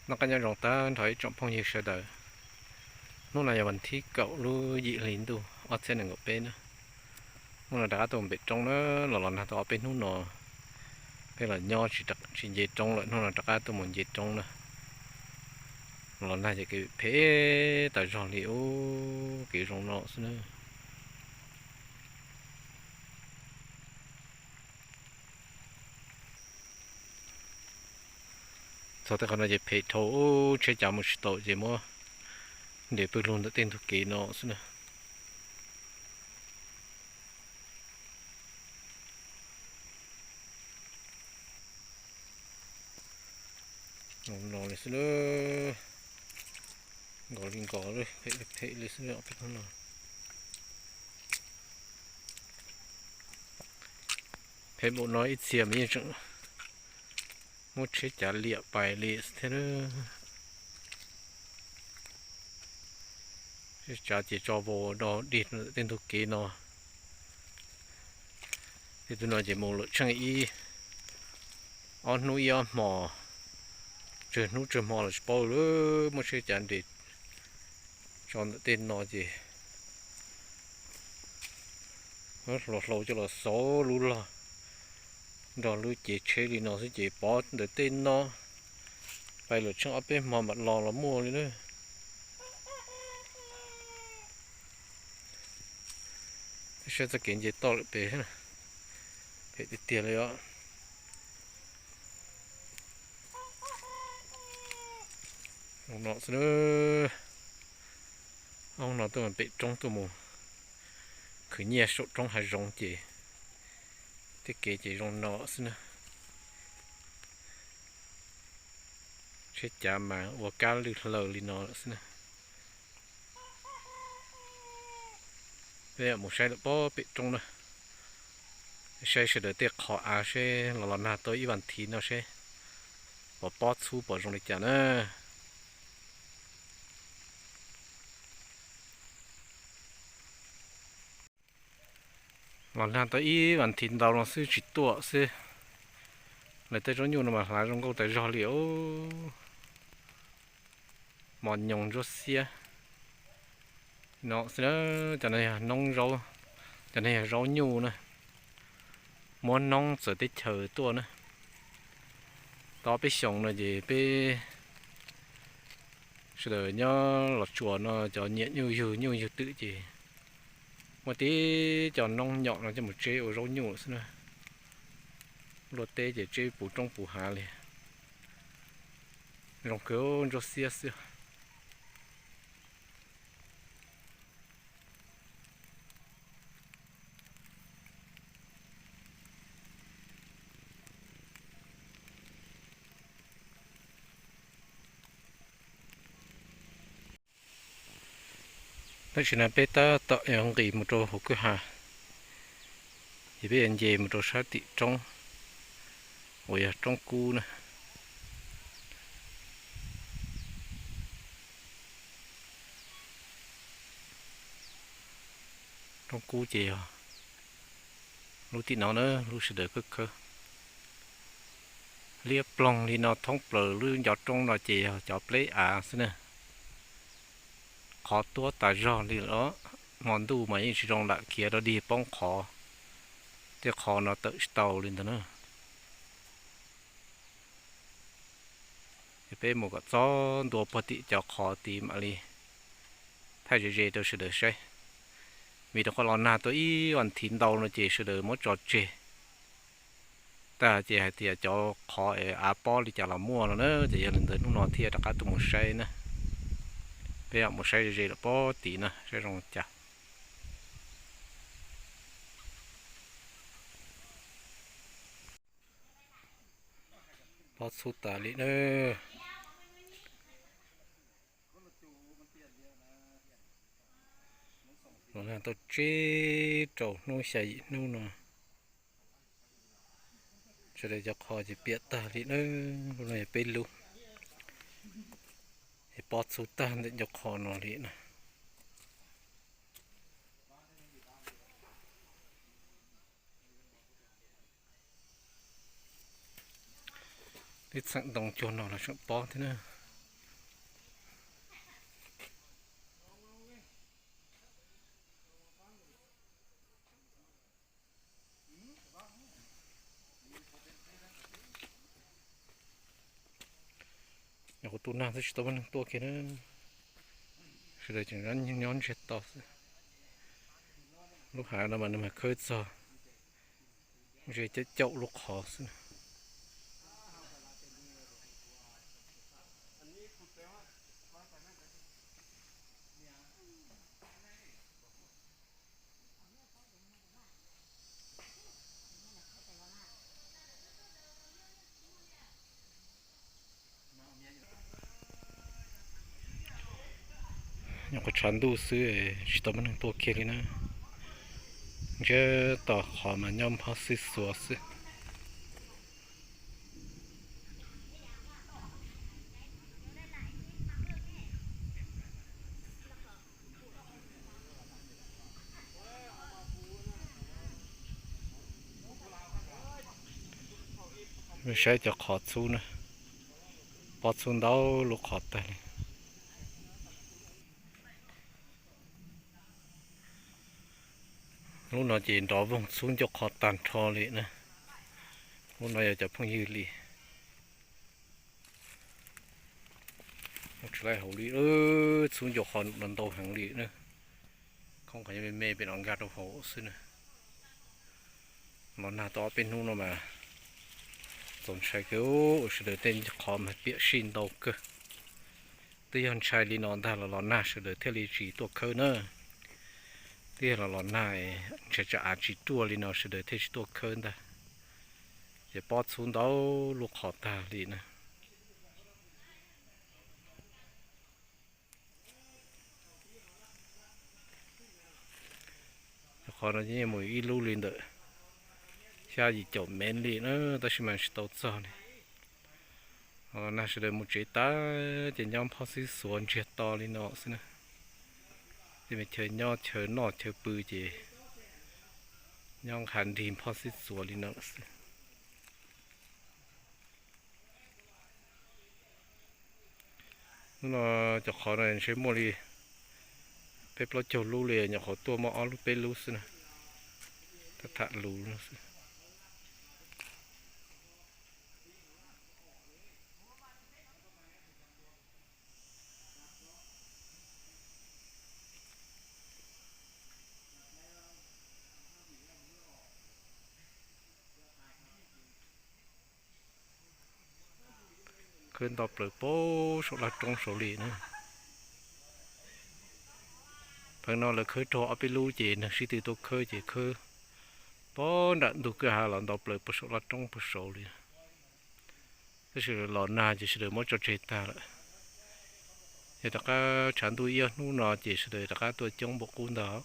Noj qab nyob zoo tag nrho ib tsoom phooj ywg sawv daws. Hnub no yog vas thib kaum lub yim hli ntuj ob txhiab nees nkaum peb na. Hnub no rov qab tuaj mus pem roob na, los los nag tau ob peb hnub no peb los nyob tsis nce roob lawm, hnub no rov qab tuaj mus nce roob na. Los los nag ces kev phem tas zog li ub, kev zoo no xwb na. Txog tej qhov no ces phem dhau, tsheb cav mus tsis tau ces muab nres pw lug ntawm tej ntug kev no xwb na. No li xwb, nkaus li nkaus, phem li phem li xwb no. Phem npaum no ib txhia mas yeej tseem muab tsheb cav liam pais li thiab na. Tsheb cav ces tso vau do dig tej ntug kev no. Tej tug no ces mus lawm tsheej ib ob hnub ib ob hmo, tsawg hnub tsawg hmo los tsis paub lawm, muab tsheb cav nres tso ntawm tej no ces hluas hlau coj los xauv lub log nrog lub cev tsheb li no xwb ces pov ntawm tej no pais lawm tsheej ob peb hmo mam los los muaj li na. Saib txoj kev nce toj lawm pem, phem tiag tiag li os. Zoo no xwb, ob hnub no tuaj pem roob tuaj mus khwv nyiaj saum roob hav zoov ces tej kev ces zoo no xwb na. Tsheb cav mas ua kab lwj hlaws li no lawm xwb na. Peb mus saib lawm pob pem roob na, saib sawv daws tej qhov av seb los los nag tau ib vas thiv no seb pov pob txhub pom zoo li cas na. Los nag tau ib vas thiv ntau no xwb tsis tuaj xwb, lawv tej zaub nyuj no mas hlav zoo nkauj tas zog li os. Mos nyoos ntsuab xiab no xwb na. Cov no yog noob zaub, cov no yog zaub nyuj na. Muab noob txawv teb chaws tuaj na. Tau peb xyoos no ces peb sawv daws nyob Los Tsuas no cov nyiam nyuj yug nyuj yug twm ces muaj tib co noob nyom no coj mus tseb ua zaub nyuj xwb na. Luaj teb ces tseb puv roob puv hav li. Zoo kawg, ntsuab xiab xwb. Tam sim no peb tab tom yuav nqis mus rau hauv kwj ha, ces peb yuav nce mus rau sab tim roob uas yog roob kub na. Roob kub ces yog lub tim no na, lub sawv daws khawb khawb liab ploog li no thoob plaws lub ncov roob no ces yog cov pleb av xwb na. Qhov tuab tas zog li los, hmo ntuj mas yeej tsis zoo lam khiav rau dig poob qhov, tej qhov no tawm tsis tau li ntawd na. Ces peb mus kom txog ntua puag tim cov qhov tid mam li thaij ze ze rau sawv daws saib. Vim rau qhov los nag tau ib vas thiv ntau no ces sawv daws muab tso tseg tag ces hais tias cov qhov es av pob li cas los muaj no na, ces yog li ntawd hnub no thiaj rov qab tuaj mus saib na. Peb mus saib ze ze lawm pob tid na saib zoo cas. Pob txhub tas li na. Los nag tau tsib rau hnub xya yim hnub no, sawv daws cov qhov ces piam tag li na. Lub no yog peb lub, es pob txhub tag ntawm cov qhov no li na. Ib txheem ntoo cuag no los tseem pob thiab na. Nyuam qhuav tu nag xwb tsis tau muaj neeg tuaj kiag na. Sawv daws tseem nyob ntsiag to xwb. Lub hav no mas nws mas khawb txog ze caum caum lub qhov xwb. Nyuam qhuav tshav ntuj xwb, tsis tau muaj neeg tuaj kiag li na. Ntsiag to, qhov mas nyob nphob xib xuav xwb. Saib cov qhov txhub na, pob txhub ntau lub qhov tag li. Lub no ces nrov voog txhub ncauj qhov tag nrho li na. Lub no yog cov phooj ywg li. Tsis laij hauv li, txhub ncauj qhov no ntau heev li na. Khoob qhov nyob me me pem no nkag rau hauv xwb na. Los nag tau ob peb hnub no mas txaus ntshai kawg, sawv daws tej qhov mas piam sij ntau kawg. Twb yog ntshai li no ntag los los nag sawv daws thiaj li tsis tuaj khawb na. Twb yog los los nag ntshai tsam av tsis ruaj li no sawv daws thiaj tsis tuaj khawb ntag. Ces pob txhub ntau lub qhov tag li na. Qhov no yeej mus ib lub li ntawm xya yim caum mev li na, tab sis mas tsis tau txog li. Los nag sawv daws mus tsev tas ces nyob nphob xib xuav ntsiag to li no xwb na. Tej me chaw nyob chaw noj chaw pw ces nyob nqa nrig nphob xib xuav li no lawm xwb. Hnub no cov qhov no ntshe muaj li peb plaub caug lub li, nyuam qhuav tuaj muaj ob lub peb lub xwb na. Tham tham lus no xwb. Khawb nto plaws pem saum laj roob saud li na. Pheej no lawv khawb raug ob peb lub ces neeg sib tw tuaj khawb ces khawb pem nram ntug kwj ha los nto plaws pem saum laj roob pem saud li. Tab sis los nag ces sawv daws muab tso tseg tag lawm. Yog rov qab tshav ntuj ib ob hnub no ces sawv daws rov qab tuaj coob npaum qub ntag.